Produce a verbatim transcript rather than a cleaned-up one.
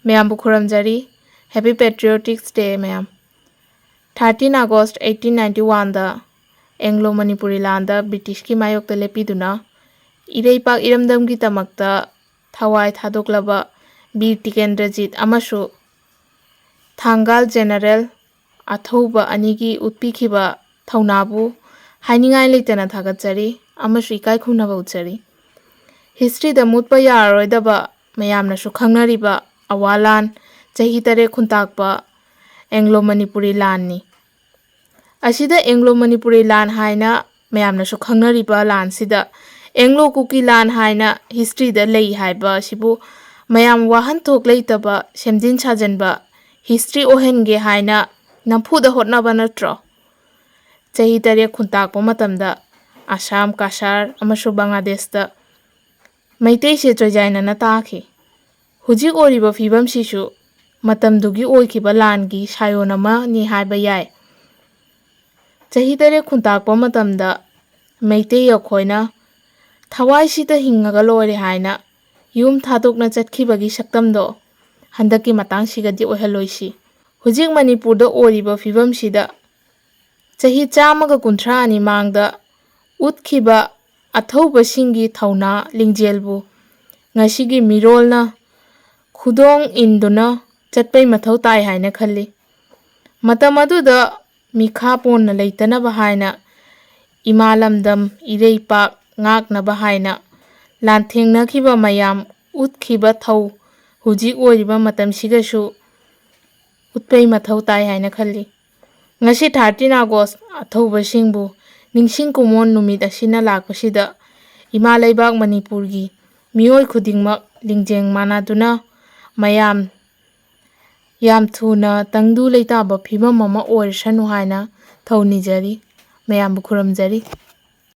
ꯃꯌꯥꯝꯕꯨ ꯈꯨꯔꯨꯝꯖꯔꯤ꯫ Happy Patriotics Day, ꯃꯌꯥꯝ꯫ Thirteen August eighteen ninety oneꯗ ꯑꯦꯡꯒ꯭ꯂꯣ ꯃꯅꯤꯄꯨꯔꯤ ꯂꯥꯟꯗ ꯕ꯭ꯔꯤꯇꯤꯁꯀꯤ ꯃꯥꯌꯣꯛꯇ ꯂꯦꯞꯄꯤꯗꯨꯅ ꯏꯔꯩꯄꯥꯛ ꯏꯔꯝꯗꯝꯒꯤꯗꯃꯛꯇ ꯊꯋꯥꯏ ꯊꯥꯗꯣꯛꯂꯕ ꯕꯤꯔ ꯇꯤꯀꯦꯟꯗ꯭ꯔꯖꯤꯠ ꯑꯃꯁꯨ ꯊꯥꯡꯒꯥꯜ ꯖꯦꯅꯔꯦꯜ ꯑꯊꯧꯕ ꯑꯅꯤꯒꯤ ꯎꯠꯄꯤꯈꯤꯕ ꯊꯧꯅꯥꯕꯨ ꯍꯥꯏꯅꯤꯡꯉꯥꯏ ꯂꯩꯇꯅ ꯊꯥꯒꯠꯆꯔꯤ ꯑꯃꯁꯨ ꯏꯀꯥꯏ ꯈꯨꯝꯅꯕ ꯎꯠꯆꯔꯤ꯫ Historyꯗ ꯃꯨꯠꯄ ꯌꯥꯔꯔꯣꯏꯗꯕ, ꯃꯌꯥꯝꯅꯁꯨ ꯈꯪꯅꯔꯤꯕ ꯑꯋꯥ ꯂꯥꯟ, ꯆꯍꯤ ꯇꯔꯦꯠ ꯈꯨꯟꯇꯥꯛꯄ ꯑꯦꯡꯒ꯭ꯂꯣ ꯃꯅꯤꯄꯨꯔꯤ ꯂꯥꯟꯅꯤ꯫ ꯑꯁꯤꯗ ꯑꯦꯡꯒ꯭ꯂꯣ ꯃꯅꯤꯄꯨꯔꯤ ꯂꯥꯟ ꯍꯥꯏꯅ ꯃꯌꯥꯝꯅꯁꯨ ꯈꯪꯅꯔꯤꯕ ꯂꯥꯟꯁꯤꯗ ꯑꯦꯡꯒ꯭ꯂꯣ ꯀꯨꯀꯤ ꯂꯥꯟ ꯍꯥꯏꯅ historyꯗ ꯂꯩ ꯍꯥꯏꯕ ꯑꯁꯤꯕꯨ ꯃꯌꯥꯝ ꯋꯥꯍꯟꯊꯣꯛ ꯂꯩꯇꯕ, ꯁꯦꯝꯖꯤꯟ ꯁꯥꯖꯤꯟꯕ history ꯑꯣꯏꯍꯟꯒꯦ ꯍꯥꯏꯅ ꯅꯝꯐꯨꯗ ꯍꯣꯠꯅꯕ ꯅꯠꯇ꯭ꯔꯣ? ꯆꯍꯤ ꯇꯔꯦꯠ ꯈꯨꯟꯇꯥꯛꯄ ꯃꯇꯝꯗ ꯑꯁꯥꯝ, ꯀꯁꯥꯔ ꯑꯃꯁꯨꯡ ꯕꯪꯒ꯭ꯂꯥꯗꯦꯁꯇ ꯃꯩꯇꯩꯁꯦ ꯆꯣꯏꯖꯥꯏꯅꯅ ꯇꯥꯈꯤ꯫ ꯍꯧꯖꯤꯛ ꯑꯣꯏꯔꯤꯕ ꯐꯤꯕꯝꯁꯤꯁꯨ ꯃꯇꯝꯗꯨꯒꯤ ꯑꯣꯏꯈꯤꯕ ꯂꯥꯟꯒꯤ ꯁꯥꯏꯑꯣꯟ ꯑꯃꯅꯤ ꯍꯥꯏꯕ ꯌꯥꯏ꯫ ꯆꯍꯤ ꯇꯔꯦꯠ ꯈꯨꯟꯇꯥꯛꯄ ꯃꯇꯝꯗ ꯃꯩꯇꯩ ꯑꯩꯈꯣꯏꯅ ꯊꯋꯥꯏꯁꯤꯗ ꯍꯤꯡꯉꯒ ꯂꯣꯏꯔꯦ ꯍꯥꯏꯅ ꯌꯨꯝ ꯊꯥꯗꯣꯛꯅ ꯆꯠꯈꯤꯕꯒꯤ ꯁꯛꯇꯝꯗꯣ ꯍꯟꯗꯛꯀꯤ ꯃꯇꯥꯡꯁꯤꯒꯗꯤ ꯑꯣꯏꯍꯜꯂꯣꯏꯁꯤ꯫ ꯍꯧꯖꯤꯛ ꯃꯅꯤꯄꯨꯔꯗ ꯑꯣꯏꯔꯤꯕ ꯐꯤꯕꯝꯁꯤꯗ ꯆꯍꯤ ꯆꯥꯝꯃꯒ ꯀꯨꯟꯊ꯭ꯔꯥꯅꯤ ꯃꯥꯡꯗ ꯎꯠꯈꯤꯕ ꯑꯊꯧꯕꯁꯤꯡꯒꯤ ꯊꯧꯅꯥ ꯂꯤꯡꯖꯦꯜꯕꯨ ꯉꯁꯤꯒꯤ ꯃꯤꯔꯣꯜꯅ ꯈꯨꯗꯣꯡ ꯏꯟꯗꯨꯅ ꯆꯠꯄꯩ ꯃꯊꯧ ꯇꯥꯏ ꯍꯥꯏꯅ ꯈꯜꯂꯤ꯫ ꯃꯇꯝ ꯑꯗꯨꯗ ꯃꯤꯈꯥ ꯄꯣꯟꯅ ꯂꯩꯇꯅꯕ ꯍꯥꯏꯅ ꯏꯃꯥ ꯂꯝꯗꯝ ꯏꯔꯩꯄꯥꯛ ꯉꯥꯛꯅꯕ ꯍꯥꯏꯅ ꯂꯥꯟꯊꯦꯡꯅꯈꯤꯕ ꯃꯌꯥꯝ ꯎꯠꯈꯤꯕ ꯊꯧ ꯍꯧꯖꯤꯛ ꯑꯣꯏꯔꯤꯕ ꯃꯇꯝꯁꯤꯒꯁꯨ ꯎꯠꯄꯩ ꯃꯊꯧ ꯇꯥꯏ ꯍꯥꯏꯅ ꯈꯜꯂꯤ꯫ ꯉꯁꯤ thirteen August ꯑꯊꯧꯕꯁꯤꯡꯕꯨ ꯅꯤꯡꯁꯤꯡ ꯀꯨꯝꯑꯣꯟ ꯅꯨꯃꯤꯠ ꯑꯁꯤꯅ ꯂꯥꯛꯄꯁꯤꯗ ꯏꯃꯥ ꯂꯩꯕꯥꯛ ꯃꯅꯤꯄꯨꯔꯒꯤ ꯃꯤꯑꯣꯏ ꯈꯨꯗꯤꯡꯃꯛ ꯂꯤꯡꯖꯦꯜ ꯃꯥꯟꯅꯗꯨꯅ ꯃꯌꯥꯝ ꯌꯥꯝ ꯊꯨꯅ ꯇꯪꯗꯨ ꯂꯩꯇꯥꯕ ꯐꯤꯕꯝ ꯑꯃ ꯑꯣꯏꯔꯁꯅꯨ ꯍꯥꯏꯅ ꯊꯧꯅꯤꯖꯔꯤ꯫ ꯃꯌꯥꯝꯕꯨ ꯈꯨꯔꯨꯝꯖꯔꯤ꯫